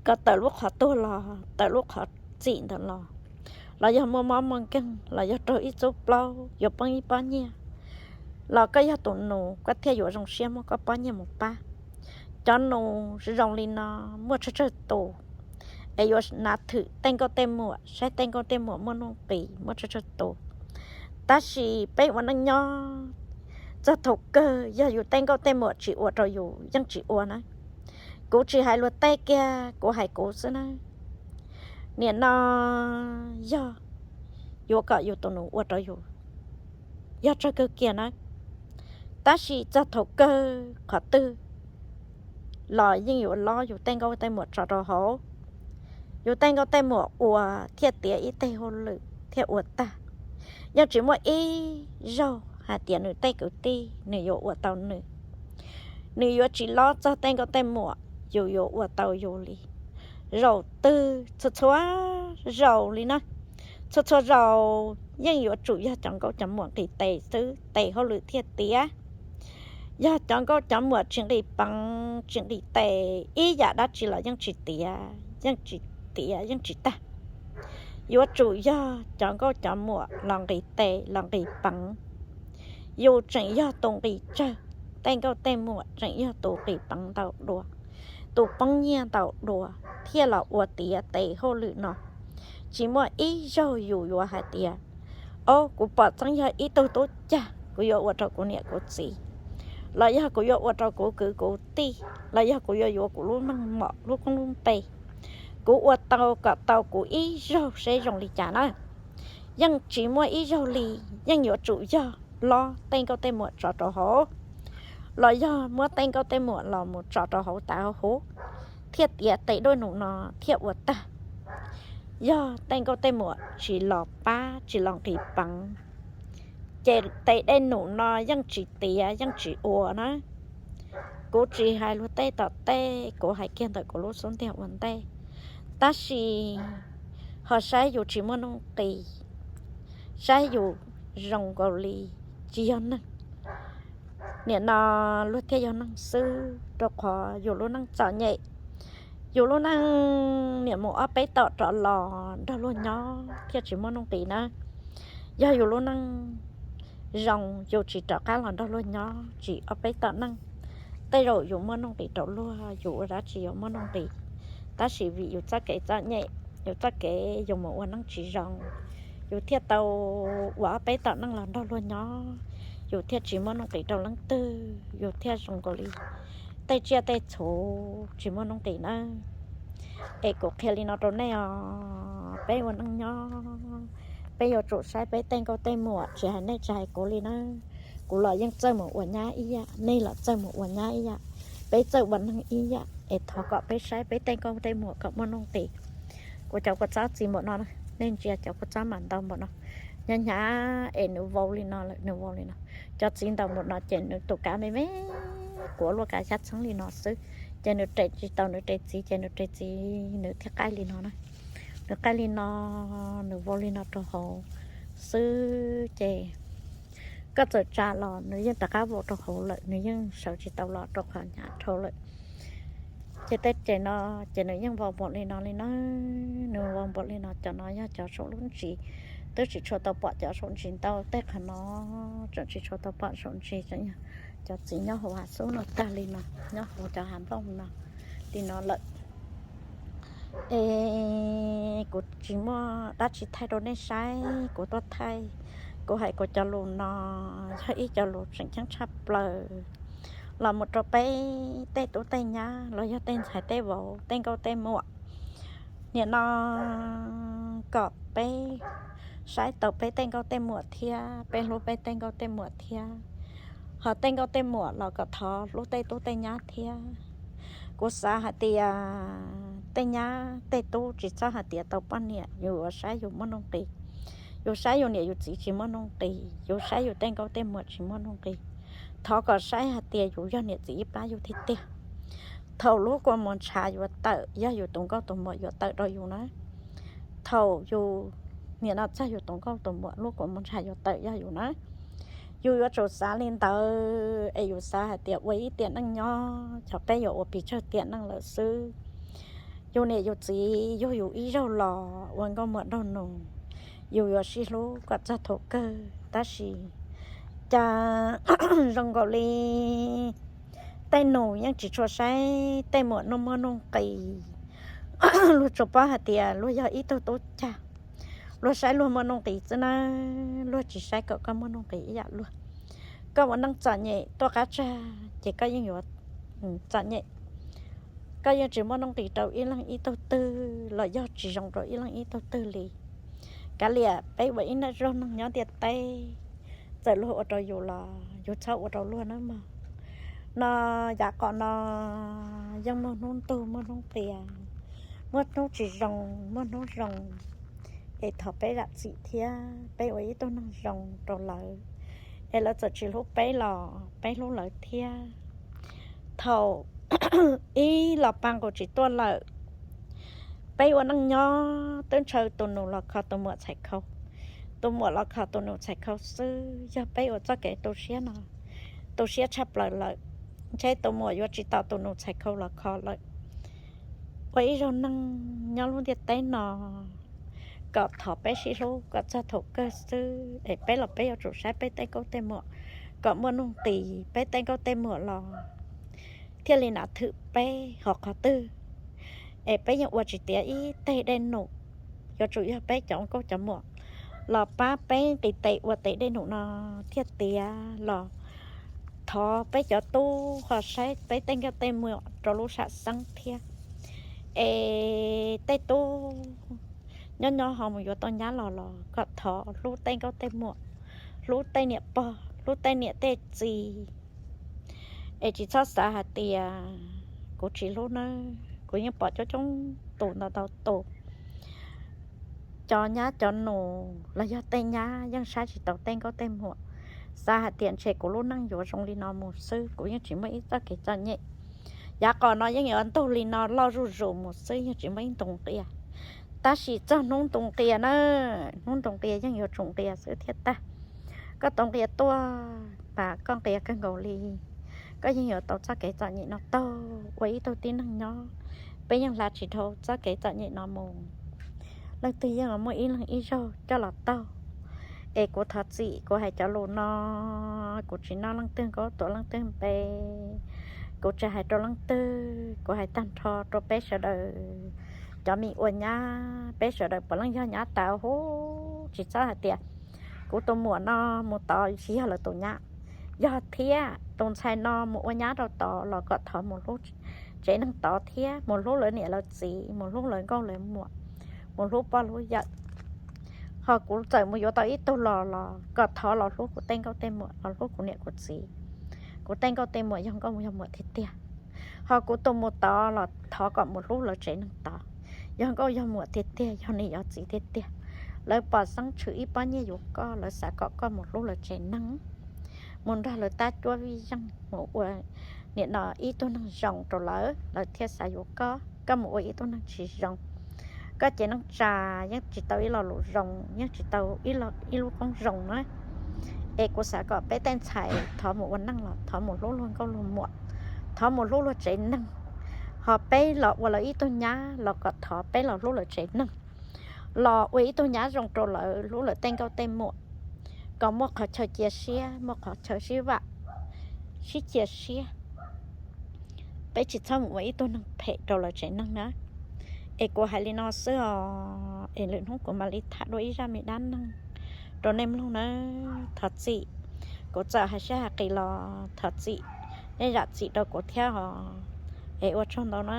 koj tawm lub qhov tuag los tawm lub qhov txim ntawd los, los yog muaj mob muaj nkeeg los yog raug ib txub plaub yuav poob ib pob nyiaj, los koj yog tus nus koj thiaj yuav zoo siab muab koj pob nyiaj mus pab. Cov nus zoo li no muaj tsawg tsawg tus, es yuav nav thwm tej nkauj tej muam, saib tej nkauj tej muam muaj nuj nqis muaj tsawg tsawg tus. Tab sis peb ua neej nyob, txog thaum kawg yog yus tej nkauj tej muam tsis ua rau yus yeej tsis ua na. Kuv tsis hais luag tej kiag, kuv hais kuv xwb na. Nim no yog yuav kom yus tus nus ua rau yus yog tsawg kawg kiag na, tab sis txog thaum kawg qhov twg los yeej yuav lob yus tej nkauj tej muam tso rau hauv. Yus tej nkauj tej muam ua thiaj tiav ib teg hauj lwm thiaj ua tag. Yeej tsis muaj ib zaug hais tias nws tej kwv tij nws yuav ua tau nws. Nws yuav tsis lob txog tej nkauj tej muam yus yuav ua tau yus li. Zaum twg txhua txhua zaus li na, txhua txhua zaus yeej yuav tsum yog cov nkauj cov muam nqis tes xwb tes hauj lwm thiaj tiav. Yog cov nkauj cov muam tsis nqis peev tsis nqis tes ib yam dab tsi los yeej tsis tiav, yeej tsis tiav yeej tsis tag. Yuav tsum yog cov nkauj cov muam los nqis tes los nqis peev. Yus tseem yog tus nqis tsawg, tej nkauj tej muam tseem yog tus nqis peev ntau dua, tus poob nyiaj ntau dua, thiaj los ua tiav tes hauj lwm no. Tsis muaj ib zaug yus yuav hais tias, o, kuv pom txeeb yog ib tug tub cag kuv yuav ua rau kuv niam kuv txiv, los yog kuv yuav ua rau kuv kwv kuv tij, los yog kuv yuav yuav kuv lub meej mom lub koob lub npe, kuv ua tau kom tau kuv ib zaug seb zoo li cas na. Yeej tsis muaj ib zaug li, yeej yuav tsum yog lob tej nkauj tej muam tso rau hauv, los yog muab tej nkauj tej muam los mus tso rau hauv tas hauv huv, thiaj tiav tes dej num no thiaj ua tag. Yog tej nkauj tej muam tsis los pab tsis los nqis peev, ces tes dej num no yeej tsis tiav yeej tsis ua na. Kuv tsis hais luag tej tom tej, kuv hais kiag ntawm kuv lub xub ntiag ua ntej. Tab sis ho saib yus tsis muaj nuj nqis, saib yus zoo nkaus li tsis yog neeg. Nim no luag thiaj yog neeg xwb, rau qhov yus lub neej txom nyem, yus lub neej niam mus ob peb tom rov los nrog luag nyob thiaj tsis muaj nuj nqis na. Yog yus lub neej zoo, yus tsis rov qab los nrog luag nyob tsis ob peb tom neej, tej zaum yus muaj nuj nqis rau luag, yus ua dab tsi yuav muaj nuj nqis. Tab sis vim yus txoj kev txom nyem, yus txoj kev yus mus ua neej tsis zoo, yus thiaj tau ua ob peb tom neej los nrog luag nyob, yus thiaj tsis muaj nuj nqis rau leej twg, yus thiaj zoo nkaus li tej tsiaj tej txhu tsis muaj nuj nqis na. Es kuv qhia li no rau nej os, peb ua neej nyob, peb yuav tsum saib peb tej nkauj tej muam, tsis hais nej tsis hais kuv li na. Kuv los yeej txawj mus ua nyab ib yam, nej los txawj mus ua nyab ib yam, peb txawj ua neeg ib yam, es thov kom peb saib peb tej nkauj tej muam kom muaj nuj nqis. Kuv cov kua txob txiv npaum no, nej ntsia cov kua txob mas ntau npaum no, hnyav hnyav es nws vau li no lawm, nws vau li no. Cov txiv ntau npaum no ces nws tus kav me me, kuav luaj kav xyab txheeb li no xwb, ces nws res tsis tau nws res txiv, ces nws res txiv nws thiaj qaij li no na. Nws qaij li no, nws vau li no rau hauv xwb ces koj txawm tsa los nws yeej rov qab vau rau hauv lawm, nws yeej sawv tsis tau los rau qhov hnyav dhau lawm. Ces tej ces no, ces nws yeej vau npaum li no li na. Nws vau npaum li no, cov no yog cov saum lub ntsis, twb tsis tshua tau pom cov saum ntsis ntau, tej qhov no tseem tsis tshua tau pom saum ntsis, tseem yog cov txiv nyob hauv hav xub no tag li no, nyob hauv cov hav nplooj no li no lawm. Es kuv tsis muaj dab tsi thaij rau nej saib, kuv tuaj thaij, kuv hais kuv cov lus no yog ib co lus tseem ceeb tshaj plaws los mus rau peb tej tub tej nyab los yog tej ntxhais tej vauv tej nkauj tej muam. Nim no kom peb saib tau peb tej nkauj tej muam thiab peb hlub peb tej nkauj tej muam thiab, ho tej nkauj tej muam los kom thov hlub tej tub tej nyab thiab. Kuv xav hais tias tej nyab tej tub tsis txhob hais tias tau poj niam yus yuav saib yus muaj nuj nqis, yus saib yus niam yus txiv tsis muaj nuj nqis, yus saib yus tej nkauj tej muam tsis muaj nuj nqis. Thov kom saib hais tias yus yog niam txiv ib plab yug tiag tiag. Thaum lub kua muag ntshav yuav tawm yog yus tus nkauj tus muam yuav tawm rau yus na. Thaum yus nim no txog yus tus nkauj tus muam lub kua muag ntshav yuav tawm yog yus na. Yus yuav tsum xav li ntawd es yus xav hais tias ua ib tiam neej nyob, cov peb yuav ua pes tsawg tiam neej lawm xwb. yus niam yus txiv yug yus ib zaug los ua nkauj muam nraug nus, yus yuav sib hlub kom txog thaum kawg. Tab sis cas zoo nkaus li tej nus yeej tsis tshua saib tej muam muaj nuj nqis. Luag tsuas paub hais tias luag yog ib tug tub cag, luag saib luag muaj nuj nqis xwb na, luag tsis saib kom koj muaj nuj nqis ib yam luag. Koj ua neej txom nyem tuaj qab tsag ces koj yeej yuav txom nyem. Koj yeej tsis muaj nuj nqis rau ib leeg ib tug twg los yog tsis zoo rau ib leeg ib tug twg li. Kav liam peb ua ib zaug neeg nyob ntiaj teb, txawm luag ua rau yus los yus txhob ua rau luag nawb mog. No yav qos no yeej muaj hnub ntug muaj hnub qias, muaj hnub tsis zoo muaj hnub zoo, es thov peb zam txim thiab peb ua ib tug neeg zoo rau lawv, es lawv txawm tsis hlub peb los peb hlub lawv thiab. Thaum ib los pa nqus tsis tuaj lawm, peb ua neej nyob twb ntshaw tus nus los kho tus muam txhais khau, tus muam los kho tus nus txhais khau xwb. Yog peb ua txoj kev tu siab no tu siab tshaj plaws lawm, ntshe tus muam yuav tsis tos tus nus txhais khau los kho lawm. Ua ib zaug neeg nyob lub ntiaj teb no kom thov peb sib hlub kom txog thaum kawg xwb, es peb los peb yuav tsum saib peb tej nkauj tej muam kom muaj nuj nqis. Peb tej nkauj tej muam los thiaj li nas thwm peb hauv qhov twg, es peb yeej ua tsis tiav ib teg dej num. Yuav tsum yog peb cov nkauj cov muam los pab peb nqis tes ua tes dej num no thiaj tiav los. Thov peb cov tub ho saib peb tej nkauj tej muam rau lub sam xeeb thiab. Es tej tub nyob nyob ho mus yuav tau nyab los los kom thov hlub tej nkauj tej muam, hlub tej niam pog hlub tej niam tej txiv. Es tsis txhob xav hais tias kuv tsis hlub nawb, kuv yeej pom coob coob tus ntau ntau tus, cov nyab cov nus los yog tej nyab yeej saib tsis taus tej nkauj tej muam, xav hais tias ntshe kuv lub neej yuav zoo li no mus xwb, kuv yeej tsis muaj ib txoj kev txom nyem. Yav qos no yeej yuav ntug li no loj zuj zus mus xwb, yeej tsis muaj ib ntu nqia. Tab sis txog hnub ntu nqia na, hnub ntu nqia yeej yuav tsum nqia xwb thiab tag. Koj tau nqia tuaj mas koj nqia kawg nkaus li, koj yeej yuav tau txoj kev txom nyem no taug ua ib tug tib neeg nyob. Peb yeej hla tsis dhau txoj kev txom nyem no mus. Leej twg yeej muaj ib leeg ib zaug coj los taug. Es kuv thov txim kuv hais cov lus no, kuv tsis noj leej twg nkaub tuav leej twg npe, kuv tsis hais rau leej twg, kuv hais tag nrho rau peb sawv daws cov me ua nyab, peb sawv daws puav leej yog nyab tas huv. Tsis txhob hais tias kuv tus muam no mus tod tsis yog lawv tus nyab. Yog thiab tus ntxhais no mus ua nyab rau tod los kom thov mus hlub tsev neeg tod thiab, mus hlub lawv niam lawv txiv, mus hlub lawv nkauj lawv muam, mus hlub pog hlub yawm. Ho kuv txawm mus yuav tau ib tug los los kom thov los hlub kuv tej nkauj tej muam, los hlub kuv niam kuv txiv, kuv tej nkauj tej muam yog nkauj yog muam tiag tiag. Ho kuv tus mus tod los thov kom mus hlub lawv tsev neeg tod, yog nkauj yog muam tiag tiag, yog niam yog txiv tiag tiag. Lawv pom xeeb tshwm ib pob nyiaj yuav koj, lawv xav kom koj mus hlub lawv tsev neeg, mus nrog lawv tab cuab vij zeej, mus ua nim no ib tug neeg zoo rau lawv, lawv thiaj xav yuav koj, koj mus ua ib tug neeg tsis zoo. Koj cev neej tsa yeej tsis tau ib lo lus zoo, yeej tsis tau ib lub koob zoo na. Es kuv xav kom peb tej ntxhais thov mus ua neej los thov mus hlub luag nkauj luag muam, thov mus hlub luag tsev neeg. Ho peb los ua lawv ib tug nyab los kom thov peb los hlub lawv tsev neeg, los ua ib tug nyab zoo rau lawv, hlub lawv tej nkauj tej muam, kom muaj qhov chaw cia siab, muaj qhov chaw sib vam, sib cia siab. Peb tsis txhob mus ua ib tug neeg phem rau lawv tsev neeg na. Es kuv hais li no xwb os, es lwm hnub kuv mam li tham dua ib zaj me dab neeg rau nej mloog na. Thov txim, kuv txawm hais siab hais qis los thov txim, nej zam txim rau kuv thiab os. Es ua tsaug ntau na.